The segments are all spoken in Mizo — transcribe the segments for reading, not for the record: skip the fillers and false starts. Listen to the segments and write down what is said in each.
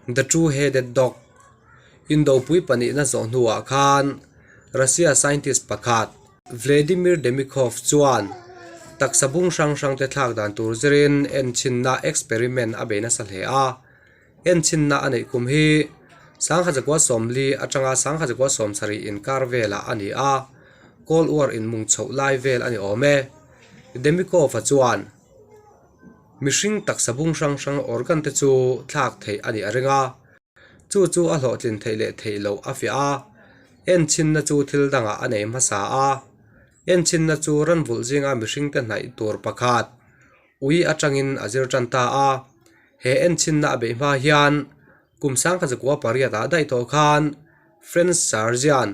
The Two-Headed Dog, Indopui pahnihna zawh hnuah khan Russia scientist pakhat Vladimir Demikhov chuan taksa bung hrang hrangte thlak dan tur zirin enchhinna experiment a bei nasa hle a. Enchhinna a neih kum hi Sanghajakua sawmli atanga Sanghajakua sawmsarih inkar velah a ni a, Cold War inmung chhoh lai vel a ni awm e. Demikhov-a chuan mihring taksa bung hrang hrang organ te chu thlak theih a nih a ring a. Chu chu a hlawhtlin theih leh theih loh a fiah a, enchinna chu thil dangah a nei hmasa a. Enchinna chu ranvulh zinga mihringte hnaih tur pakhat, ui atangin a zir tan ta a. He enchinna a beih hma hian kum sangkhatzakua pariatah daih tawh khan French surgeon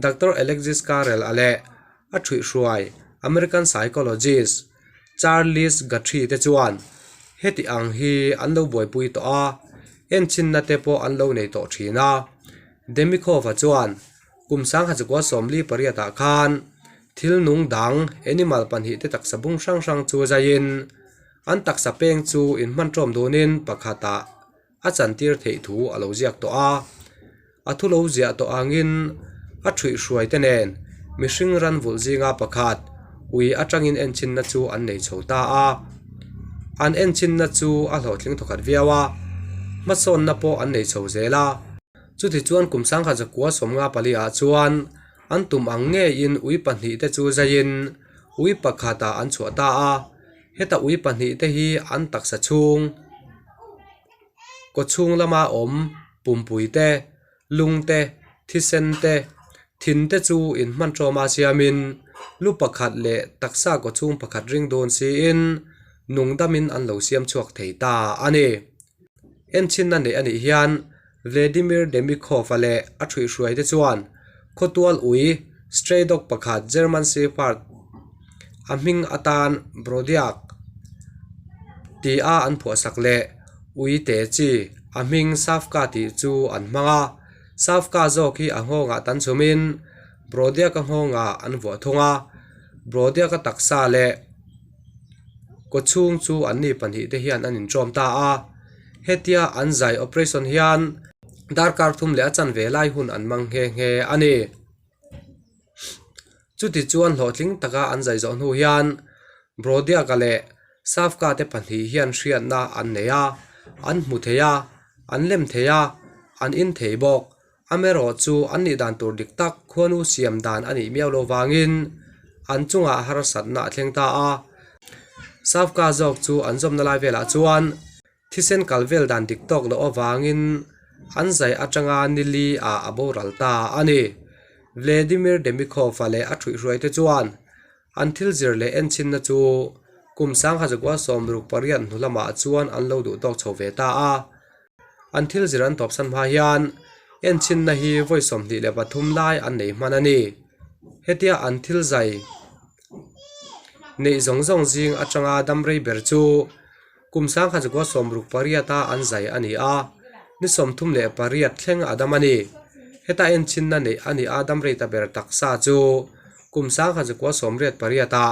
Doctor Alexis Carrel a leh a thuihhruai American psychologist Charles Guthrie te chuan heti ang hi an lo buaipui tawh a, enchinna te pawh an lo nei tawh thin a. Demikhov-a chuan kum sanghatzakua sawmli pariatah khan thil nung dang animal pahnih te taksa bung hrang hrang chu zaiin an taksa peng chu inhmanṭawm dunin pakhatah a chantir theih thu a lo ziak tawh a, a thu lo ziah tawh angin a ṭhuihhruai te nen mihring ran vulh zinga pakhat ui atangin enchinna chu an nei chho ta a, an enchinna chu a hlawhtling thawkhat viau a, hmasawnna pawh an nei chho zel a. Chutichuan kum sangkhat zakua sawmnga pali ah chuan an tum ang ngeiin ui pahnih te chu zaiin ui pakhatah an chhuah ta a, heta ui pahnih te hi an taksa chhung. Kawchhung lama awm pumpui te, lung te, thisen te, thin te chu inhman tawma siamin lu pakhat leh taksa kawchhung pakhat ring dawn siin nung damin an lo siam chhuak thei ta a ni. Enchinna neih a nih hian Vladimir Demikhov-a leh a thuihhruai te chuan khawtual ui stray dog pakhat German Shepherd a hming atan Brodiak ti a an phuahsak leh ui te chi a hming Savka tih chu an hmang a, Savka zawk hi a nghawngah tan chhumin Brodiak-a nghawngah an vuah thung a, Brodiak-a taksa leh kawchhung chu anni pahnih te hian an inṭawm ta a, hetia an zai operation hian darkar thum leh a chanve lai hun an hmang nghe nghe a ni. Chuti chuan hlawhtling taka an zai zawh hnu hian Brodiak-a leh Savka te pahnih hian hriatna an nei a, an hmu thei a, an lem thei a, an in thei bawk. Amaherawh chu an nih dan tur dik tak khuanu siam dan a nih miau lo vangin an chungah harsatna a thleng ta a. Savka zawk chu an zawmna lai velah chuan Thisen kal vel dan dik tawk loh avangin an zai atanga nili ah a boral ta a ni. Vladimir Demikhov-a leh a thuihhruaite chuan an thil zir leh enchinna chu kum sanghajakua sawmruk pariat hnu lamah chuan an lo duh tawk chho ve ta a. An thil zir an tawpsan hma hian enchinna hi vawi 23 lai an nei hman a ni. Hetia an thil zai neih zawng zawng zing atanga damrei ber chu Kum sangkhat zakua sawmruk pariata an zai a ni a, ni 38 thleng a dam a ni. Heta enchinna neih a ni a dam rei ta ber taksa chu kum sangkhat zakua sawmriat pariata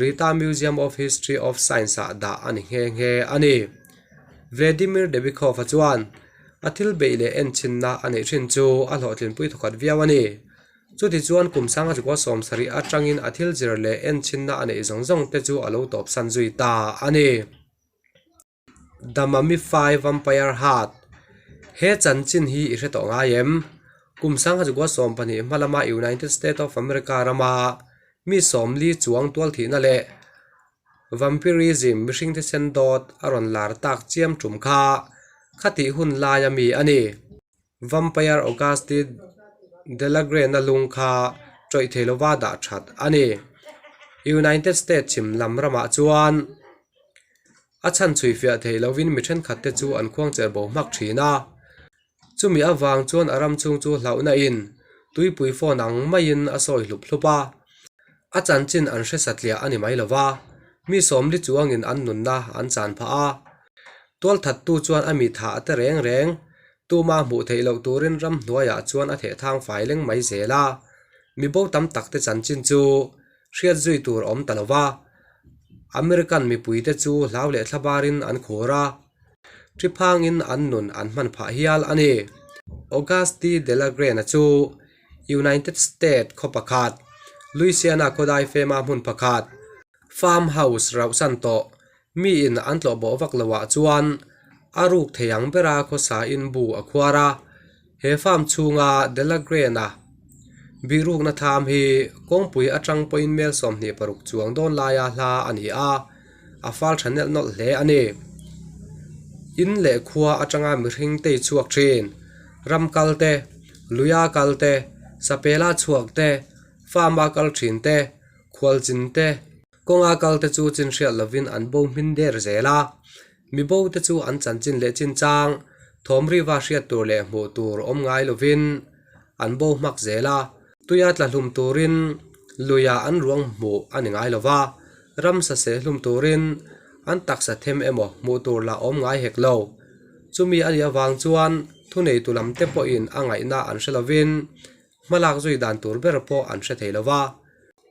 Rita Museum of History of Science-ah dah a ni nghe nghe a ni. Vladimir Demikhov-a chuan a thil beih leh enchinna a neih thin chu a hlawhtlinpui thawkhat viau a ni. Chutichuan kum sanga chukua sawmsarih atangin a thil zir leh enchinna a neih zawng zawng te chu a lo tawpsan zui ta a ni. The Mummified Vampire Heart He chanchin hi i hre tawh ngai em? Kum sanga chukua 12 hma lama United States of America rama mi sawmli chuang tualthihna leh vampirism mihring thisen dawt a rawn lar tak chiam tum kha khatih hun laia mi a ni. Vampire Auguste Delagrena lung kha tawih thei lova dah that a ni. United States chhim lam ramah chuan a chhan chhui fiah theih lovin mi thenkhat te chu an khuang cher bo hmak thin a. Chumi avang chuan a ram chhung chu hlauhna in tuipui phone ang maiin a sawi hlup hlup a. A chanchin an hre satliah a ni mai lova, mi sawmli chuangin an nunna an chan phah a. Tualthattu chuan a mi thah te reng reng Tuma hmuh theih loh turin ramhnuaiah chuan a theh thang fai leng mai zel a, mi bo tam tak te chanchin chu hriat zui tur awm ta lo va, American mipuite chu hlau leh thlabarin an khur a. Ṭiphangin an nun an hman phah hial a ni. Auguste Delagrena chu United State khaw pakhat, Louisiana khawdai fema hmun pakhat, farm house rauhsan tawh miin an tlawh bawh vak loah chuan a ruk thei ang bera khawsain bu a khuar a. He farm chhunga Delagrena bihrukna tham hi kawngpui atang pawhin mel 26 chuang dawn laia hla a ni a, a fal tha nelh nawlh hle a ni. In leh khua atanga mihring tei chhuak thin, ram kal te, luia kal te, sapela chhuak te, farm-a kal thin te, khualchin te, kawnga kal te chu chin hriat lovin an bo hmin der zel a. Mi bo te chu an chanchin leh chinchang, thawm riva hriat tur leh hmuh tur awm ngai lovin an bo hmak zel a. Tuia tla hlum turin luia an ruang hmuh a ni ngai lova, ramsa seh hlum turin an taksa them emaw hmuh tur lah awm ngai hek lo. Chumi a nih avang chuan thuneitu lam te pawhin a ngaihna an hre lovin hmalak zui dan tur ber pawh an hre thei lova.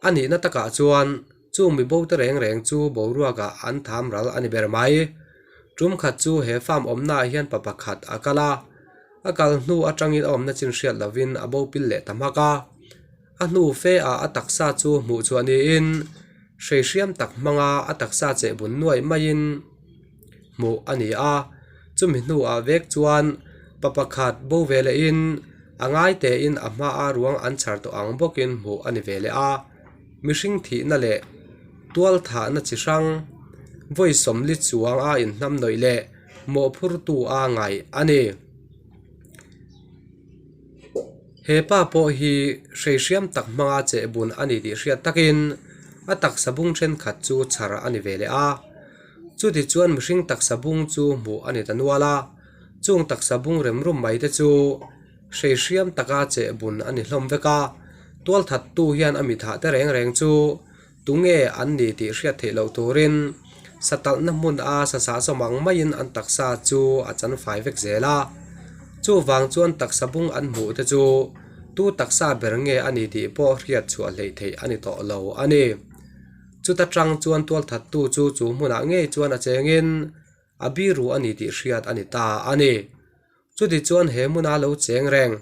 A nihna takah chuan chung mi bote reng reng chu boruakah an tham ral a ni ber mai. Tum khat chu he farm awmnaah hian pa pakhat a kal a, a kal hnu atangin a awmna chin hriat lovin a bo pil leh ta hmak a. A hnu fe ah a taksa chu hmuh chhuah niin hrei hriam tak hmanga a taksa cheh bun nuaih maiin hmuh a ni a. Chumi hnuah vek chuan pa pakhat bo ve lehin a ngai tein a hmaa ruang an chhar tawh ang bawkin hmuh a ni ve leh a. Mihring thihna leh tual thahna chi hrang vawi sawmli chuang a inhnam nawih leh mawhphurtu a ngaih a ni. He pa pawh hi hrei hriam tak hmanga cheh bun a ni tih hriat takin a taksa bung thenkhat chu chhar a ni ve leh a. Chuti chuan mihring taksa bung chu hmuh a ni ta nual a, chung taksa bung rem rum mai te chu hrei hriam taka cheh bun a ni hlawm vek a. Tualthattu hian a mithah te reng reng chu tunge an ni tih hriat theih loh turin satalhna hmun a sasah zawm ang maiin an taksa chu a chan fai vek zel a. Chuvang chuan taksa bung an hmuh te chu tu taksa ber nge a ni tih pawh hriat chhuah hleih theih a ni tawh lo a ni. Chuta tang chuan tualthattu chu chu hmunah ngei chuan a chengin a biru a ni tih hriat a ni ta a ni. Chuti chuan he hmuna lo cheng reng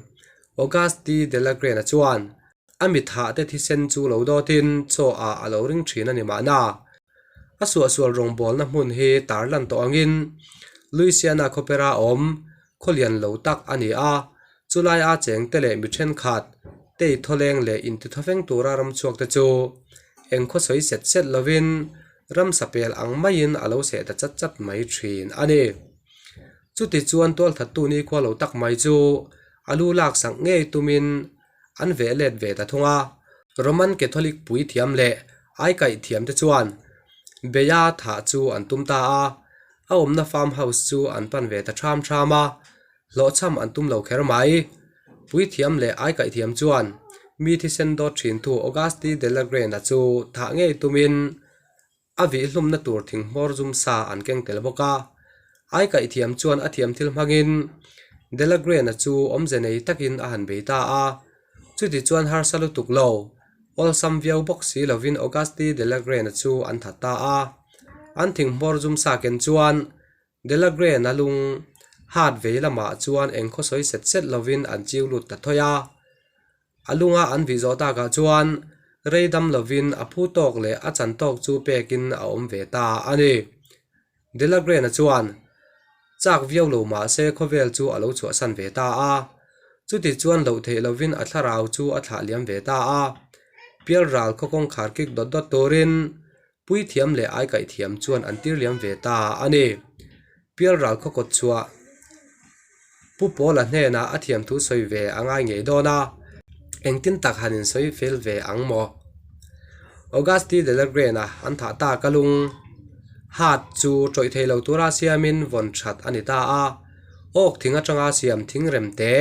Auguste Delagrena chuan a mithah te thisen chu lo dawtin chaw ah a lo ring thin a ni mahna. A suahsual rawngbawlna hmun hi tarlan tawh angin Louisiana khawpera awm khawlian lo tak a ni a, chulai a chengte leh mi thenkhat tei thawleng leh intithawfeng tura ramchhuak te chu eng khawsawi set set lovin ramsa pel ang maiin a lo seh ta chat chat mai thin a ni. Chuti chuan tualthattu nikhua lo tak mai chu a lu lak sak ngei tumin an veh let ve ta thung a. Roman Catholic puithiam leh aikaih thiamte chuan Beia thah chu an tum ta a, a awmna farm house chu an pan ve ta ṭham ṭham a, hlawhchham an tum lo kher mai. Puithiam leh aikaih thiam chuan mi thisen dawt ṭhintu Auguste Delagrena chu thah ngei tumin A vihhlumna tur thing hmawr zum sa an keng tel bawk a. Ai kaih thiam chuan a thiam thil hmangin Delagrena chu awmze nei takin a han bei ta a. Chuti chuan harsa lutuk lo, awlsam viau bawk si lovin Auguste Delagrena chu an that ta a. An thing hmawr zum sa ken chuan Delagrena lung hat vei lamah chuan eng khawsawi set set lovin an chiu lut ta thawi a. A lunga an vih zawh takah chuan rei dam lovin a phu tawk leh a chan tawk chu pekin a awm ve ta a ni. Delagrena chuan chak viau lo mah se khawvel chu a lo chhuahsan ve ta a. Chuti chuan loh theih lovin a thlarau chu a thlah liam ve ta a. Pialral khaw kawngkhar kik dawt dawt turin Puithiam leh aikaihthiam chuan an tir liam ve ta a ni. Pialral khaw kawt chhuah Pu Pawla hnenah a thiam thu sawi ve a ngai ngei dawn a, engtin tak han insawi fel ve ang maw? Auguste Delagrena an thah tak a lung hat chu tawih thei lo tura siamin vawn that a ni ta a, awk thing atanga siam thing rem te,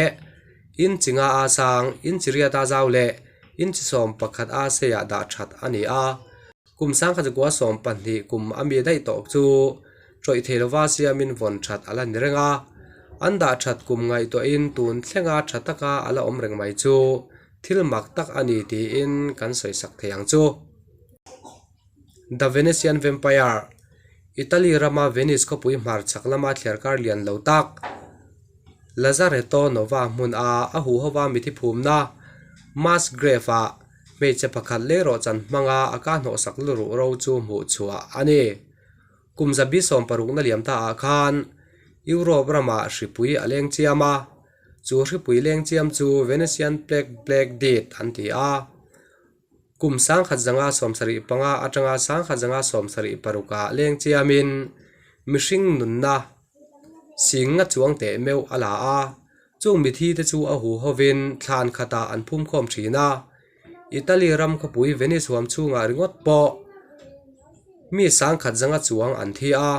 inchi nga a sang, inchi riat a zau leh Inchi 11 a seiah dah that a ni a, kum 1920 kum a mi daih tawh chu tawih thei lova siamin vawn that a la ni reng a, an dah that kum ngaihtuahin tun thlenga tha taka a la awm reng mai chu thil mak tak a ni tiin kan sawisak thei ang chu. The Venetian Vampire. Italy rama Venice khawpui hmarchhak lama thliarkar lian lo tak Lazzaretto Nova hmun a a huhova mithi phumna mass grave ah hmeichhe pakhat leirawhchan hmanga a ka hnawhsak luruh ro chu hmuh chhuah a ni. Kum zabi sawmparukna liam ta ah khan Europe ramah hripui a leng chiam a, chu hripui leng chiam chu Venetian Plague Black Death an ti a. Kum 1975 atanga 1976 ah leng chiamin mihring nunna sing nga chuang teh meuh a la a, chung mithi te chu a hu hovin thlan khatah an phum khawm thin a. Italy ram khawpui Venice huam chhungah ringawt pawh mi sangkhat zanga chuang an thi a,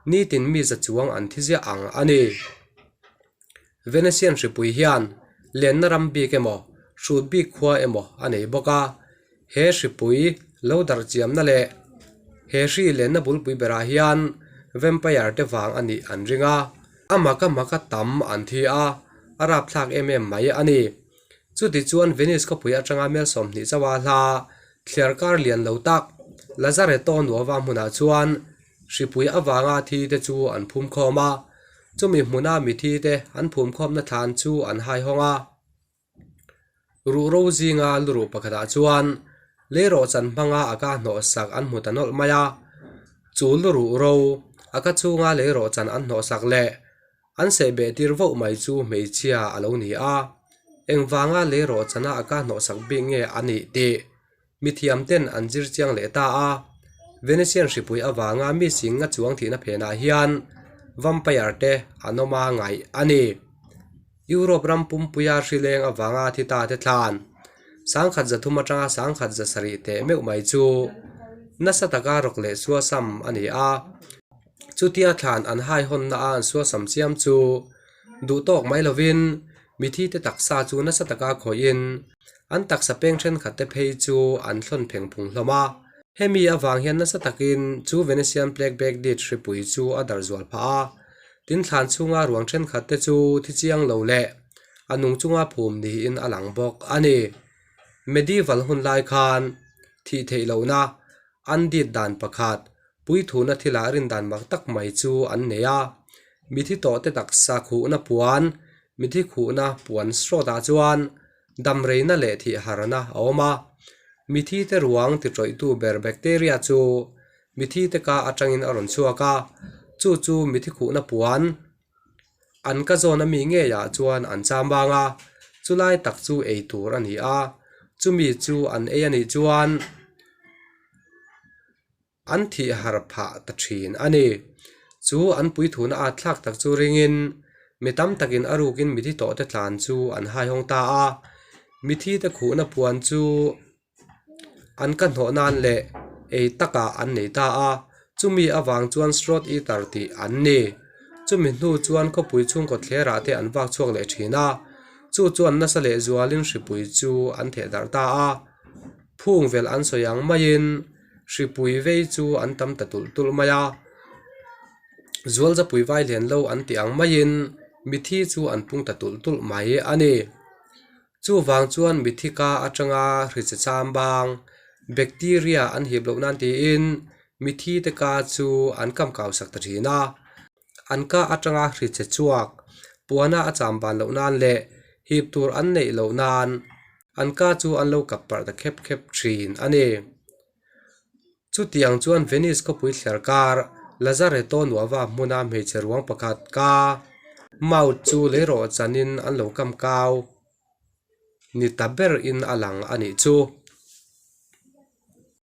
nitin mi za chuang an thi ziah ang a ni. Venetian hripui hian lenna ram bik emaw, hrut bik khua emaw a nei bawk a, he hripui lo darh chiamna leh he hri lenna bulpui berah hian vampire te vang a nih an ring a, a maka maka tam an thi a, a rapthlak em em mai a ni. Chuti chuan Venice khawpui atanga mel 20 chauha hla thliarkar lian lo tak Lazzaretto Nuova hmunah chuan Hripui avanga thi te chu an phum khawm a, chumi hmuna mithi te an phum khawmna thlan chu an haihawng a. Ruhro zinga luruh pakhatah chuan leirawhchan hmanga a ka hnawhsak an hmu ta nawlh mai a, chu luruh ro a ka chhunga leirawhchan an hnawhsak leh an sehbeh tir voh mai chu hmeichhia a lo ni a, engvanga leirawhchana a ka hnawhsak bik nge a nih tih Mithiam ten an zir chiang leh ta a, Venetian hripui avanga mi sing nga chuang thihna phenah hian vampire te an awm a ngaih a ni. Europe ram pumpuia hri leng avanga thi ta te thlan 1300 atanga 1700 teh meuh mai chu nasa taka rawk leh suasam a ni a. Chutia thlan an haihawnna a an suasam chiam chu duh tawk mai lovin mithi te taksa chu nasa taka khawihin An taksa peng thenkhat te phei chu an thlawn pheng phung hlawm a. Hemi avang hian nasa takin chu Venetian Plague Black Death hripui chu a darh zual phah a. Tin thlan chhunga ruang thenkhat te chu thi chiang lo leh a nung chunga phum niin a lang bawk a ni. Medieval hun lai khan thih theih lohna an dit dan pakhat puithuna thilah rin dan mak tak mai chu an nei a. Mithi tawh te taksa khuhna puan Mithi khuhna puan sawtah chuan damreina leh thih harna a awm a. Mithi te ruang ti tawihtu ber bacteria chu mithi te ka atangin a rawn chhuak a, chu chu mithi khuhna puan an ka zawn ami ngeiah chuan an cham vang a, chulai tak chu ei tur a ni a, chumi chu an ei a nih chuan An thih har phah ta thin a ni. Chu an puithuna at thlak tak chu ringin mi tam takin a rukin mithi tawhte tlan chu an haihawng ta a. Mithite khuhna puan chu an ka hnawh nan leh ei takah an nei ta a. Chumi avang chuan Shrot Eater tih an ni. Chumi hnu chuan khawpui chhungkaw thlerah te an vak chhuak leh thin a. Chu chuan nasa leh zualin hripui chu an theh darh ta a. Phung velh an sawi ang maiin Hripui vei chu an tam ta tulh tulh mai a, Zualzapui vai lian lo an tih ang maiin mithi chu an pung ta tulh tulh mai a ni. Chuvang chuan mithi ka atanga hriche cham bang, bacteria, an hip loh nan tiin mithi te ka chu an kam kau sak ta thin a, an ka atanga hriche chhuak puana a cham ban loh nan leh hip tur an neih loh nan An ka chu an lo kap parh ta khep khep thin a ni. Chutiang chuan Venice khawpui thler kar Lazzaretto Nuova hmuna hmeichhe ruang pakhat ka mouth chu leirawh chanin an lo kam kau ni ta ber in a lang a nih chu.